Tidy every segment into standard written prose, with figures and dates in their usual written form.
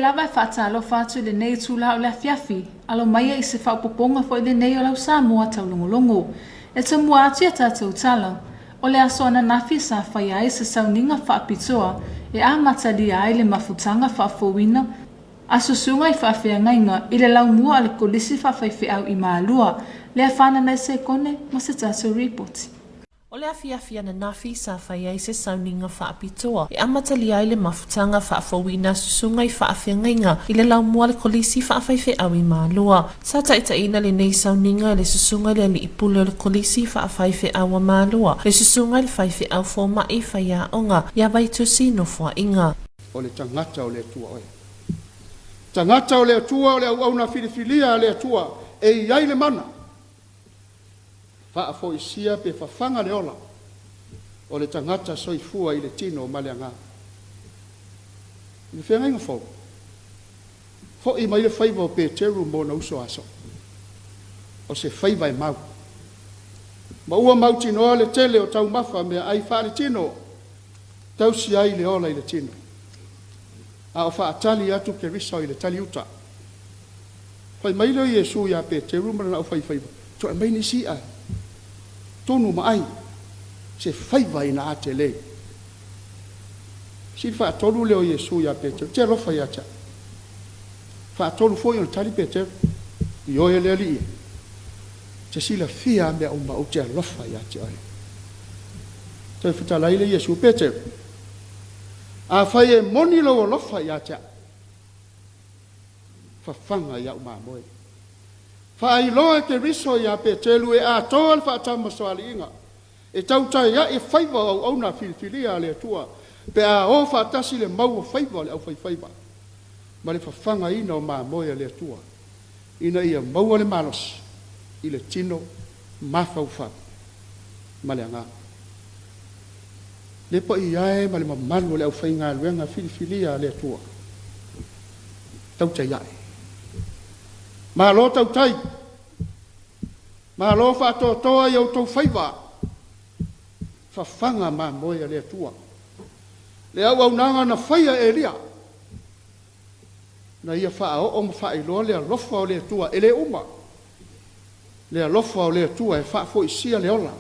lava e faatalofa atu i lenei itula o le afiafi, alo maia i se faaopoopoga foi lenei o lau Samoa taulogologo. E tomua atu i a tatou tala, o le aso ananafi sa faia ai se sauniga faapitoa e amatalia ai le mafutaga faafouina a Susuga i Faafeagaiga i le laumua a le Kolisi Faafaifeau i Malua, lea fanana i sekone ma se tatou ripoti. O le afiafi ananafi sa fai ai se sauniga faapitoa e amatalia ai le mafutaga faafouina susuga i faafeagaiga i le laumua a le Kolisi Faafaifeau i Malua. Sa taitaiina lenei sauniga e le Susuga i le Alii Pule o le Kolisi Faafaifeau a Malua, le Susuga i le Faifeau Fomai Faiaoga ia Vaitusi Nofoaiga. O le tagata o le Atua oe. Tagata o le Atua o le auauna filifilia a le Atua e i ai le mana. Faafoisia pe fafaga le ola o le tagata soifua i le tino ma le agaga. I le feagaiga fou, fo'i mai le faiva o Peteru ma ona uso a soo. O se faiva e mau. Ma ua mautinoa le tele o taumafa meaai faaletino tausi ai le ola i le tino. A o faatali atu Keriso i le taliuta. Fai mai lea o Iesu iā Peteru ma lana aufaifaiva, Toe aumai nisi i'a, tunu ma ai, se faiva ina a tele. Sili faatolu lea o Iesu iā Peteru, Te alofa ia te au. Faatolu foi ona tali Peteru, Ioe le Alii e, te silafia a mea uma ou te alofa ia te oe. Toe fetalai le Iesu, Peteru, afai e moni lou alofa ia te au, fafaga i au mamoe. Faailoa e Keriso iā Peteru e atoa le faatamasoaliiga e tautai a'i faiva o auauna filifilia a le Atua pe a o faatasi le mau o faiva o le aufaifaiva ma le fafagaina o mamoe a le Atua ina ia maua le malosi i le tino mafaufau ma le agaga. Le paia e ma le mamalu o le aufaigaluega filifilia a le Atua, tautai ae. Malo tautai, malo faatoatoa i outou faiva, fafaga mamoe a le Atua. Le auaunaga na faia e Elia, na ia faaoo ma faailoa le alofa o le Atua e le uma. Le alofa o le Atua e faafoisia le ola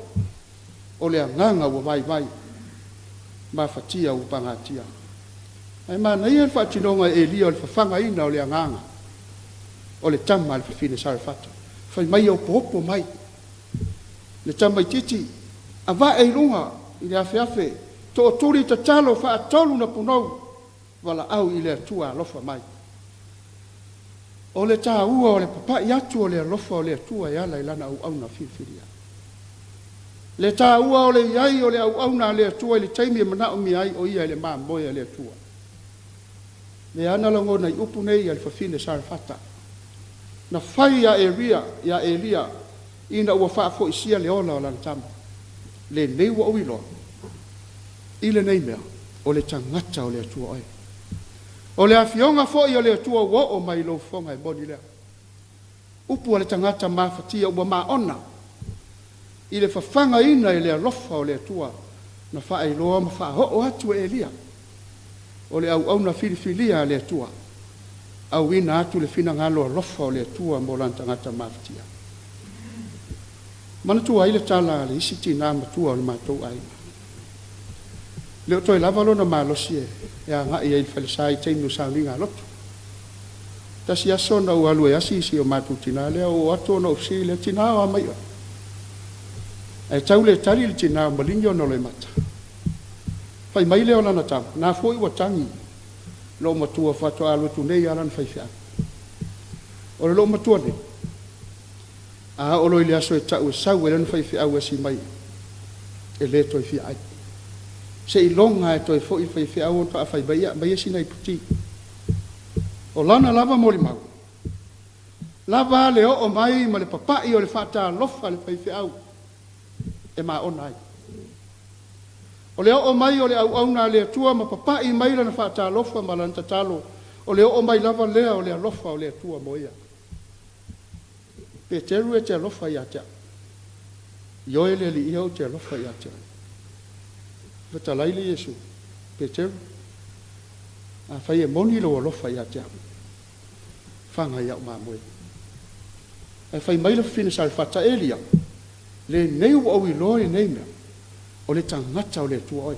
o le agaga ua vaivai, mafatia ua pagatia. Ae manaia le faatinoga e Elia o le fafagaina o le agaga o le tama a le fafine Sarefata. Fai mai e opoopo mai le tamaitiiti, ava'e i luga i le afeafe, tootuli tatalo faatolu na punou valaau i le Atua alofa mai. O le tāua o le papa'i atu o le alofa o le Atua e ala i Lana auauna filifilia. Le tāua o le i ai o le auauna a le Atua i le taimi e manaomia ai o ia i le mamoe a le Atua. Lea ana lagona i upu nei a le fafine Sarefata. Na fai iā Eria, iā Elia ina ua faafoisia le ola o lana tama. Lenei ua ou iloa i lenei mea, o le tagata o le Atua oe. O le afioga foi o le Atua ua oo mai i lou fofoga e moni lea. Upu a le tagata mafatia ua maona i le fafagaina i le alofa o le Atua na faailoa ma faaoo atu e Elia, o le auauna filifilia a le Atua, auina atu le finagalo alofa o le Atua mo lana tagata mafatia. Manatua ai le tala a le isi tinā matua o le matou aiga. E le o toe lava lona malosi e agai ai i le falesa i taimi o sauniga a lotu. Tasi aso na ou alu e asi si o matou tinā lea, oo atu ona ou fesili lea, Tinā o a mai oe? Ae tau le tali le tinā ua maligi ona o loimata. Fai mai lea o lana tama, Na foi ua tagi lou matua faatoa alu atu nei lava lana faifeau. O le loomatua nei, a oo loa i le aso e tau e sau ai lana faifeau e asi mai, e le toe fia ai. Seiloga e toe foi le faifeau ona faatoa fai mai, Ia, aumaia sina iputi. O lana lava molimau, lava le oo mai ma le papa'i o le faatalofa a le faifeau e maona ai. O le oo mai o le auauna a le Atua ma papa'i mai lana faatalofa ma lana tatalo, o le oo mai lava lea o le alofa o le Atua mo ia. Peteru e te alofa ia te au. Ioe le Alii ia ou te alofa ia te oe. Fetalai le Iesu, Peteru, Afai e moni lou alofa ia te au, faga i au mamoe. Ae fai mai le fafine Sarefata, Elia, lenei ua ou iloa lenei mea, o le tagata o le Atua oe.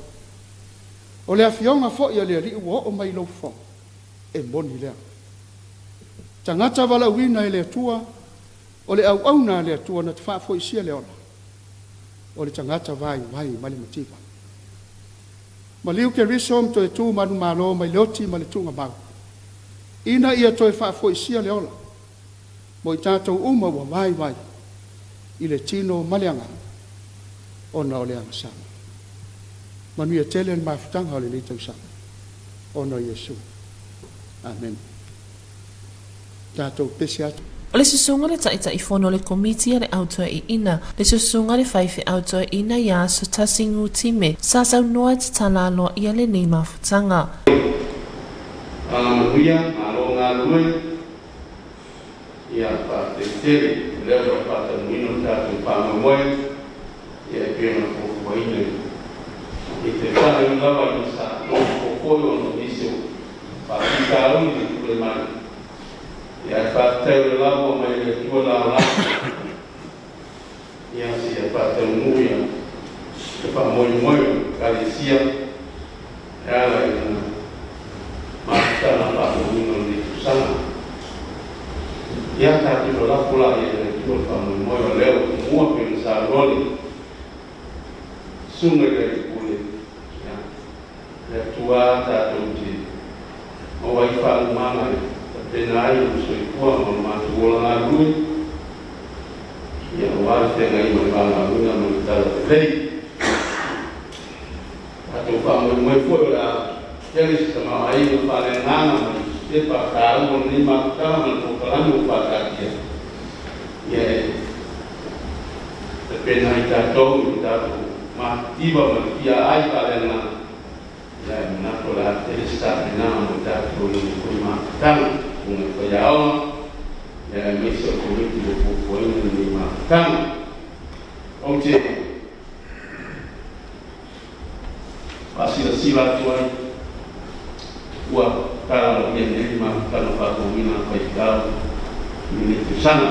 O le afioga foi a le Alii ua oo mai i lou fofoga, e moni lea. Tagata valaauina e le Atua, o le auauna a le Atua na te faafoisia le ola, o le tagata vaivai ma le mativa. Maliu Keriso ma toe tu manumalo mai le oti ma le tuugamau, ina ia toe faafoisia le ola mo i tatou uma ua vaivai i le tino ma le agaga ona o le agasala. Manuia tele le mafutaga o lenei tausaga ona o Iesu. Amene. Tatou pese atu. O le susuga le Taitaifono o le Komiti a le Au Toeaina, le susuga le Faifeau Toeaina ia Asotasi Ngutime, sa saunoa e tatala aloaia lenei mafutaga. A manuia, malo galulue, ia faafetai tele o lea ua faatanuina lo tatou faamoemoe, ia e pei ona fuafuaina i te tala lava ina sa nofo foi ona o nisi o faafitauli na tulai mai. Ia ae faafetai o le lava mai le Atua laolao. Ia seia faataunuu ia le faamoemoe o le Ekalesia e ala i lana mafutaga faamauina o lenei tausaga. Ia tatou lalafo laia i le Atua le faamoemoe o lea ua tumua pei ona saunoa le Susuga i le Alii Pule. Ia le Atua tatou te maua ai faalumaga e tapena ai lou soifua ma lo matou ola galulue, ia aua le feagai ma le valaauina ma le tala lelei. Tatou faamoemoe foi o le a tele se tamaoaiga faaleagaga ma le sitepa taua o lenei mafutaga ma le polokalame ua faataatia, ia e tapena ai tatou i le tatou matitiva ma le fia ai faaleagaga. Ia e manatu o le a tele se tapenaga mo i tatou i lenei foi mafutaga, susuga i faiaoga, ia aemaise o le komiti ua fuafuaina lenei mafutaga. Ou te faasilasila atu ai, ua tala aloaia nei le mafutaga faatauina a faifeau i lenei tausaga.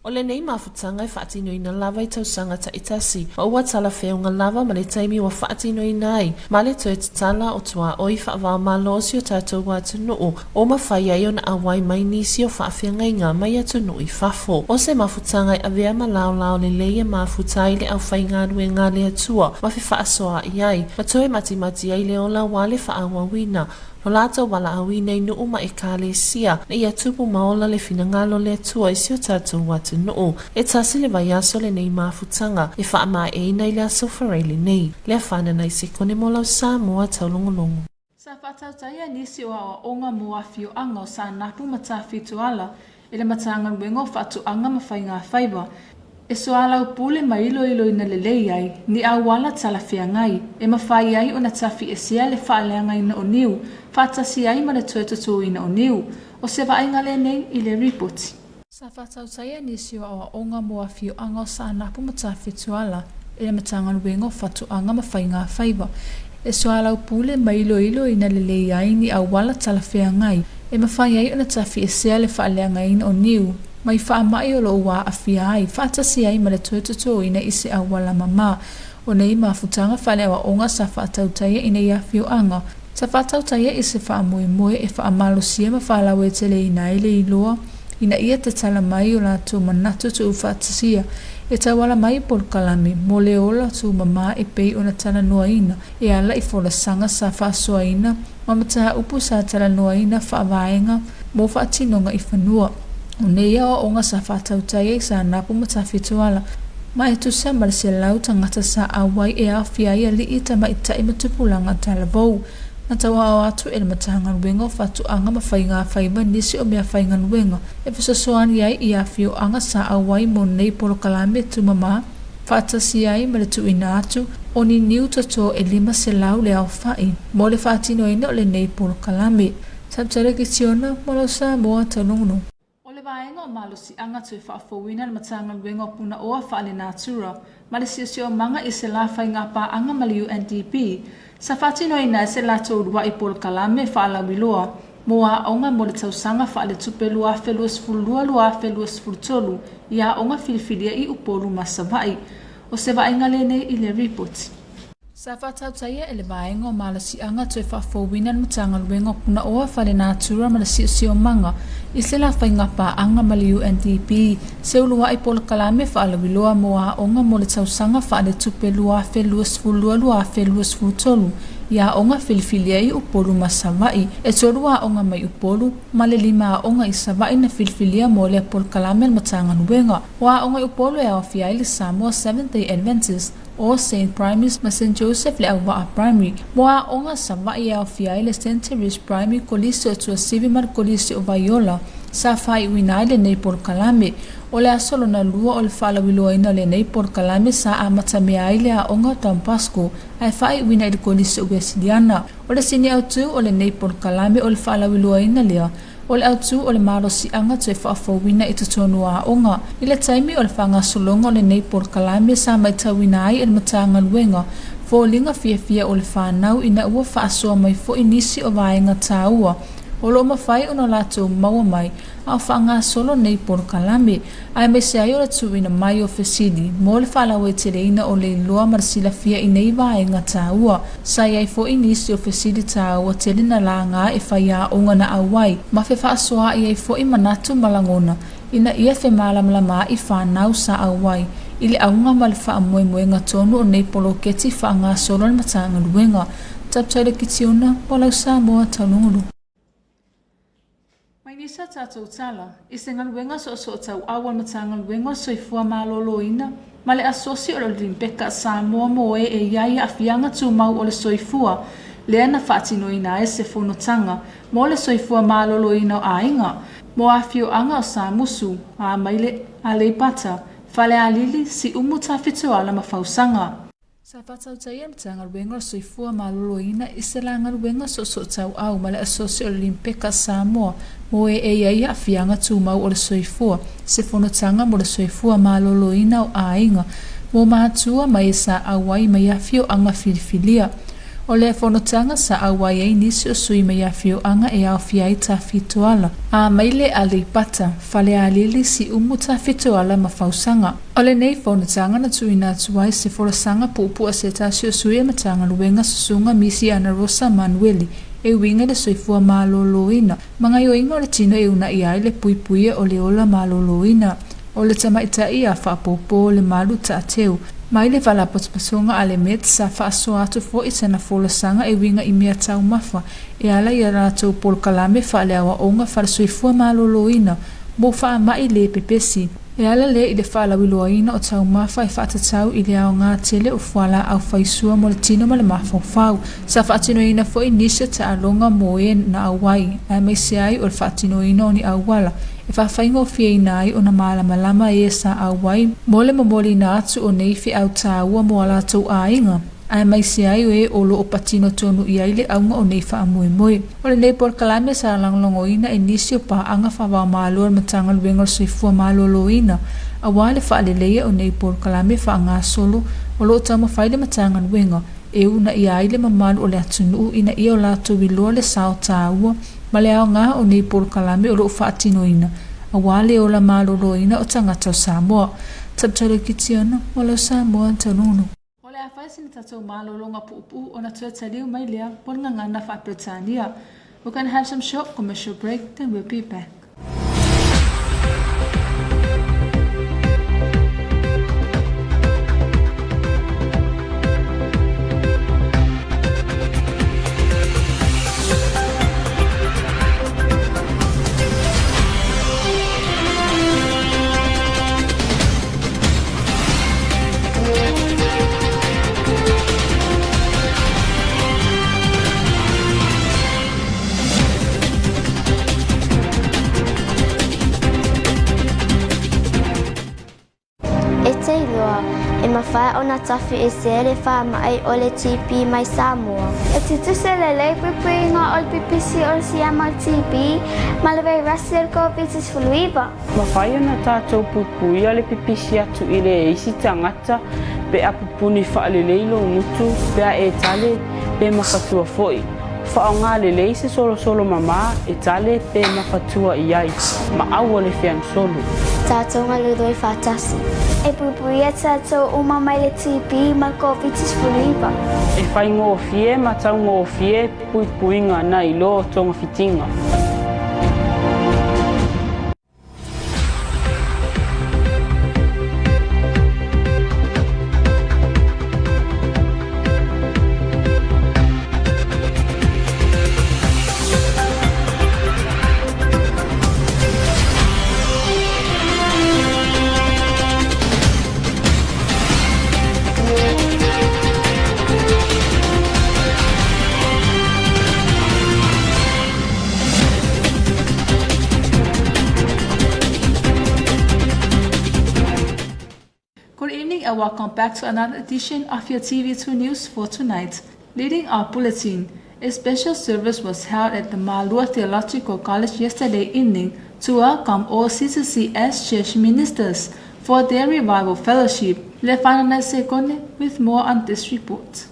O lenei mafutaga e faatinoina lava i tausaga taitasi, ma ua talafeauga lava ma le taimi ua faatinoina ai ma le toe tatala o tuaoi faavaomalo o si o tatou atunuu o mafai ai ona auai mai nisi o faafeagaiga mai atunuu i fafo. O se mafutaga e avea ma laolao lelei e mafuta ai le aufaigaluega a le Atua ma fefaasoaai ai, ma toe matimati ai le ola aua le faaauauina Lo latou valaauina i nuu ma Ekalesia, ina ia tupu ma ola le finagalo o le Atua i si o tatou atunuu. E tasi le vaiaso lenei mafutaga e faamaeaina i le aso Farei lenei. Lea fanana i sekone mo lau Samoa taulogologo. Sa faatautaia nisi o aoaoga mo afioaga o Saanapu ma Tafitoala e le Matagaluega o Faatoaga ma Faigafaiva e soalaupule ma iloiloina lelei ai ni auala talafeagai e mafai ai ona tafiesea le faaleagaina o niu faatasi ai ma le toe totoina o niu. O se vaaiga lenei i le ripoti. Sa faatautaia nisi o aoaoga mo afioaga o Saanapu ma Tafitoala e le Matagaluega o Faatoaga ma Faigafaiva e soalaupule ma iloiloina lelei ai ni auala talafeagai e mafai ai ona tafiesea le faaleagaina o niu mai faamai o lo o aafia ai, faatasi ai ma le toe totoina i se auala mama o nei mafutaga faaleaoaoga sa faatautaia i nei afioaga. Sa faatautaia i se faamoemoe e faamalosia ma faalauaiteleina ai le iloa ina ia tatala mai o latou manatu tuufaatasia e tauala mai i polokalame mo le ola tumama e pei ona talanoaina e ala i folasaga sa faasoaina ma mataupu sa talanoaina faavaega mo faatinoga i fanua. O nei aoaoga sa faatautaia i Saanapu ma Tafitoala, ma e tusa ma le 100 tagata sa auai e aofia ai alii, tamaitai ma tupulaga talavou. Na tauaao atu e le Matagaluega o Faatoaga ma Faigafaiva nisi o meafaigaluega e fesoasoani ai i afioaga sa auai mo nei polokalame tumama faatasi ai ma le tuuina atu o ni niu toto e 500 le aofai mo le faatinoina o lenei polokalame. Samsara Kitiona, mo lau Samoa taulogologo. O le vaega Vaega o Malosiaga toe faafouina le Matagaluega o Punaoa Faalenatura ma le Siosiomaga i se la faigapaaga ma le UNDP sa faatinoina ai se latou uluai polokalame faalauiloa mo aoga mo le tausaga faaletupe 2022/2023 i aoga filifilia i Upolu ma Savaii. O se vaaiga lenei i le ripoti. Sa faatautaia e le Vaega o Malosiaga toe faafouina le Matagaluega o Punaoa Faalenatura ma le Siosiomaga i se la faigapaaga ma le UNDP se uluai polokalame faalauiloa mo aoga mo le tausaga faaletupe 2022/2023 i aoga filifilia i Upolu ma Savaii. E tolu aoga mai Upolu ma le lima aoga i Savaii na filifilia mo lea polokalame a le Matagaluega. O aoga i Upolu e aofia ai le Samoa Seventh Day Adventist, All Saint Primary ma Saint Joseph le Auvaa Primary. Mo aoga Savaii e aofia ai le Saint Therese Primary, Kolisi o Tuasivi ma le Kolisi o Vaiola, sa faaiuina ai lenei polokalame. O le aso lona lua o le faalauiloaina o lenei polokalame sa amatamea ai le aoga o Don Bosco ae faaiuina i le Kolisi o Uesiliana. O le sini autu o lenei polokalame o le faalauiloaina lea O le autu o le malosiaga toe faafouina i totonu o aoga. I le taimi o le faagasologa o lenei polokalame sa maitauina ai e le Matagaluega foliga fiafia o le fanau ina ua faasoa mai foi nisi o vaega taua o lo o mafai ona latou maua mai a o faagasolo nei polokalame, aemaise ai o le tuuina mai o fesili mo le faalauaiteleina o le iloa ma le silafia i nei vaega taua. Sa i ai foi nisi o fesili taua tele na laga e faiaoga na auai ma fefaasoaai ai foi manatu ma lagona ina ia femalamalamaai fanau sa auai i le auga ma le faamoemoega tonu o nei poloketi faagasolo a le Matagaluega. Taputai Kitiona, Walau Samoa Taulugulu. Mai nisi a tatou tala, i se galuega soosoo tauau a le Matagaluega o le Soifua Maloloina ma le Asosi o le Olimpeka a Samoa mo e e i ai aafiaga tumau o le soifua, lea na faatinoina ai se fonotaga mo le soifua maloloina o aiga, mo afioaga o Samusu, Amaile, Aleipata, Falealili, Siumu, Tafitoala ma Fausaga. Sa faatautaia le Matagaluega o le Soifua Maloloina i se la galuega soosootauau ma le Asosi o le Limpeka a Samoa mo e e i ai aafiaga tumau o le soifua, se fonotaga mo le soifua maloloina o aiga, mo matua ma e sa auai mai afioaga filifilia. O lea fonotaga sa auai ai nisi o sui mai afioaga e aofia ai Tafitoala, Amaile, Aleipata, Falealili, Siumu, Tafitoala ma Fausaga. O lenei fonotaga na tuuina atu ai se folasaga puupuu a se tasi o sui o Matagaluega Susuga Misi Ana Rosa Manueli e uiga i le soifua maloloina ma gaioiga o le tino e unaia ai le puipuia o le ola maloloina o le tamaitai a faapopo le malu taateu mai le Faalapotopotoga a le MEDS sa faasoa atu foi sana folasaga e uiga i mea taumafa e ala i a latou polokalame faaleaoaoga faalesoifua maloloina mo faamai le pepesi. E ala lea i le faalauiloaina o taumafa e faatatau i le aoga tele o fualaau faisua mo le tino ma le mafaufau. Sa faatinoina foi nisi o taaloga mo e na auai, aemaise ai o le faatinoina o ni auala e faafaigofieina ai ona malamalama e sa auai mo le momoliina atu o nei feau taua mo a latou aiga. Aemaise ai o e o lo o patino tonu i ai le auga o nei faamoemoe. O lenei polokalame sa lagolagoina e nisi o paaga faavaomalo a le Matagaluega o le Soifua Maloloina aua le faaleleia o nei polokalame faagasolo o lo o taumafai le Matagaluega e uunaia ai le mamalu o le atunuu ina ia o latou iloa le sao taua ma le aoga o nei polokalame o lo o faatinoina aua le ola maloloina o tagata o Samoa. Taptalo Kitiona, Walau Samoa, Taununu. O le a fai sina tatou malologa puupuu ona toe taliu mai lea mo le gagana faa-Peretania. We're gonna have some short commercial break, then we'll be back. E te iloa, E mafai ona tafiesea le faamai o le TB mai Samoa. E tutusa lelei puipuiga o le pipisi o le siama o le TB ma le vairasi o le Koviti-19. Mafai ona tatou puipuia le pipisi atu i le isi tagata pe a pupuni faalelei lou gutu pe a e tale pe mafatua foi. Faaaoga lelei se solosolo mama e tale pe mafatua i ai, ma aua le feagisolo. Tatou galulue faatasi. E puipuia tatou uma mai le TB ma le Koviti-19. E faigofie ma taugofie puipuiga nai lo togafitiga. Good evening and welcome back to another edition of your TV2 News for tonight. Leading our bulletin, a special service was held at the Malua Theological College yesterday evening to welcome all CCCS church ministers for their revival fellowship. Lefana Sekone with more on this report.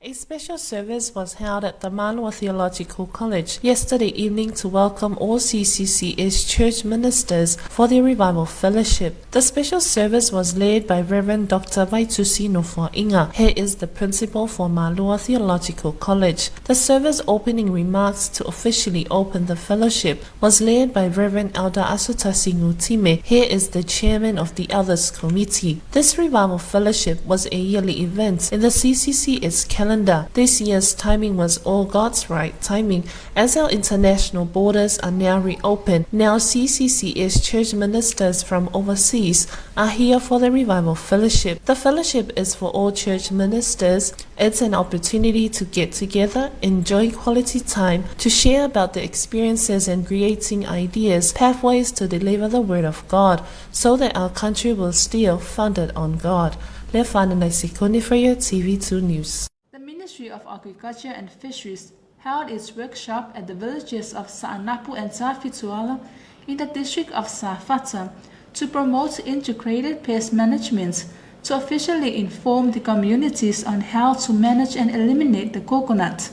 A special service was held at the Malua Theological College yesterday evening to welcome all CCCS church ministers for their revival fellowship. The special service was led by Reverend Dr. Vaitusi Inga. He is the principal for Malua Theological College. The service opening remarks to officially open the fellowship was led by Reverend Elder Asotasi Ngutime. He is the chairman of the Elders Committee. This revival fellowship was a yearly event in the CCCS calendar. This year's timing was all God's right timing as our international borders are now reopened. Now CCCS church ministers from overseas are here for the revival fellowship. The fellowship is for all church ministers. It's an opportunity to get together, enjoy quality time, to share about the experiences and creating ideas, pathways to deliver the word of God, so that our country will still founded on God. Lefana Naisikoni for your TV2 News. The Ministry of Agriculture and Fisheries held its workshop at the villages of Sa'anapu and Tafitoala in the district of Safata to promote integrated pest management, to officially inform the communities on how to manage and eliminate the coconut.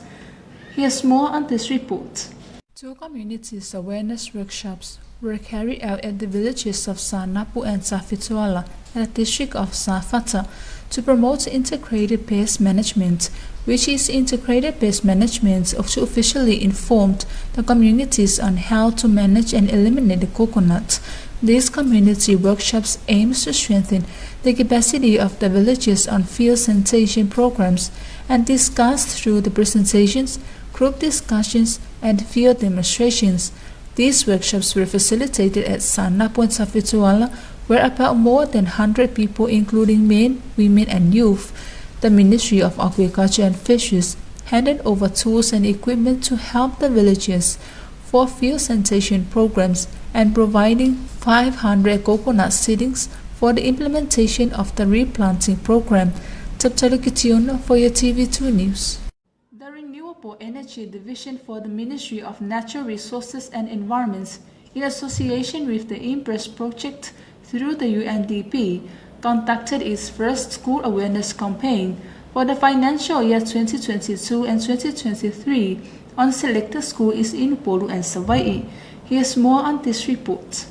Here's more on this report. Two communities awareness workshops were carried out at the villages of Sanapu and Tafitoala in the district of Safata to promote integrated pest management, which is integrated pest management to officially inform the communities on how to manage and eliminate the coconut. These community workshops aims to strengthen the capacity of the villages on field sanitation programs and discuss through the presentations, group discussions, and field demonstrations. These workshops were facilitated at Sanapu and Tafitoala, where about more than 100 people, including men, women, and youth, the Ministry of Agriculture and Fisheries handed over tools and equipment to help the villagers for field sanitation programs and providing 500 coconut seedlings for the implementation of the replanting program. Taptalo Kition for your TV2 News. The Renewable Energy Division for the Ministry of Natural Resources and Environment, in association with the INPRES project through the UNDP, conducted its first school awareness campaign for the financial year 2022 and 2023 on selected schools in Upolu and Savaii. Here's more on this report.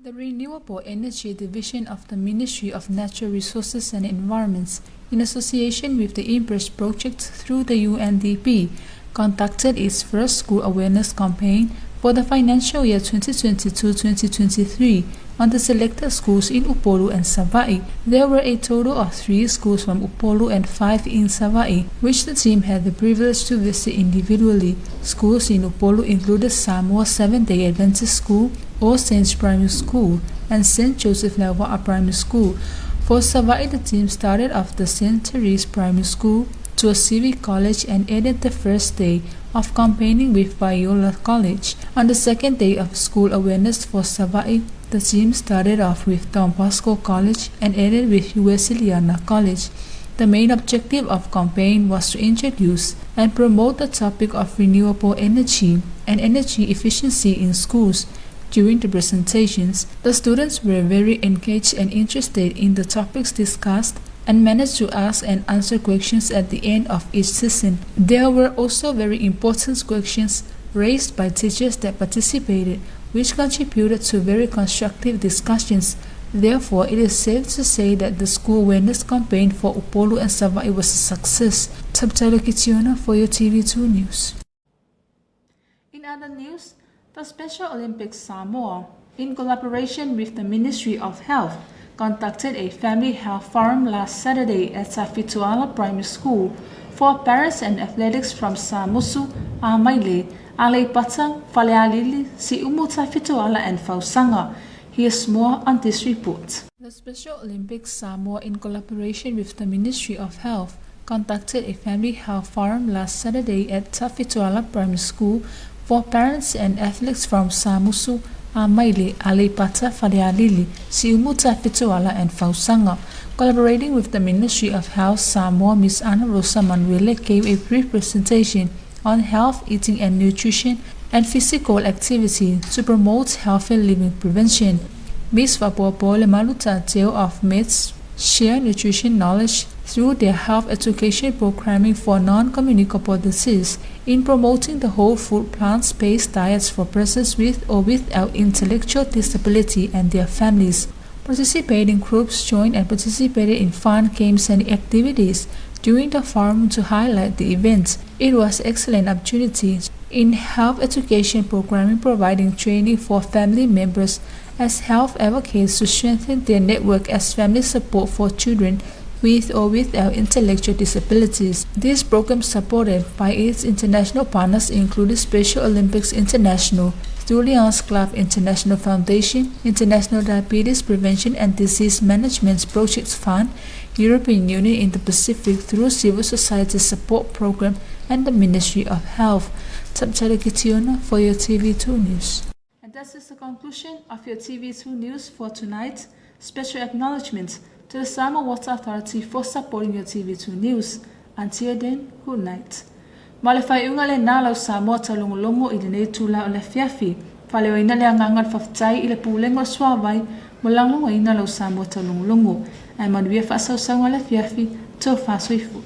The Renewable Energy Division of the Ministry of Natural Resources and Environment, in association with the INPRES project through the UNDP, conducted its first school awareness campaign for the financial year 2022-2023 on the selected schools in Upolu and Savaii. There were a total of 3 schools from Upolu and 5 in Savaii, which the team had the privilege to visit individually. Schools in Upolu included Samoa Seventh-day Adventist School, All Saints Primary School, and St. Joseph Lava Primary School. For Savaii, the team started off the St. Therese Primary School to a civic college and ended the first day of campaigning with Viola College. On the second day of school awareness for Savaii, The team started off with Don Bosco College and ended with Uesiliana College. The main objective of campaign was to introduce and promote the topic of renewable energy and energy efficiency in schools. During the presentations, the students were very engaged and interested in the topics discussed and managed to ask and answer questions at the end of each session. There were also very important questions raised by teachers that participated, which contributed to very constructive discussions. Therefore, it is safe to say that the school awareness campaign for Upolu and Savaii was a success. Subtitle Kitiona for your TV2 News. In other news, the Special Olympics Samoa, in collaboration with the Ministry of Health, conducted a family health forum last Saturday at Tafitoala Primary School for parents and athletics from Samusu, Amaile, Aleipata, Falealili, Siumu Tafitoala and Fausaga. Here's more on this report. The Special Olympics Samoa, in collaboration with the Ministry of Health, conducted a family health forum last Saturday at Tafitoala Primary School for parents and athletes from Samusu, Amaile, Aleipata, Falealili, Siumu Tafitoala and Fausaga. Collaborating with the Ministry of Health Samoa, Ms. Ana Rosa Manuele gave a brief presentation on health, eating and nutrition, and physical activity to promote healthy living prevention. Ms. Vapopo Lemaluta Teo of MITS share nutrition knowledge through their health education programming for non-communicable disease in promoting the whole food plant-based diets for persons with or without intellectual disability and their families. Participating groups joined and participated in fun games and activities during the forum to highlight the event. It was excellent opportunity in health education programming providing training for family members as health advocates to strengthen their network as family support for children with or without intellectual disabilities. This program supported by its international partners including Special Olympics International, through Lions Club International Foundation, International Diabetes Prevention and Disease Management Projects Fund, European Union in the Pacific through Civil Society Support Program and the Ministry of Health. Tapchara Kitiona for your TV2 News. And that is the conclusion of your TV2 News for tonight. Special acknowledgement to the Samoa Water Authority for supporting your TV2 News. Until then, good night. Ma le faaiuga lenā lau Samoa taulogologo i lenei itula o le afiafi. Faaleoina le agaga o le faafetai i le Pulega o le Suavai mo le lagolagoina lau Samoa taulogologo. Ae manuia faasausauga o le afiafi, tofa soifua.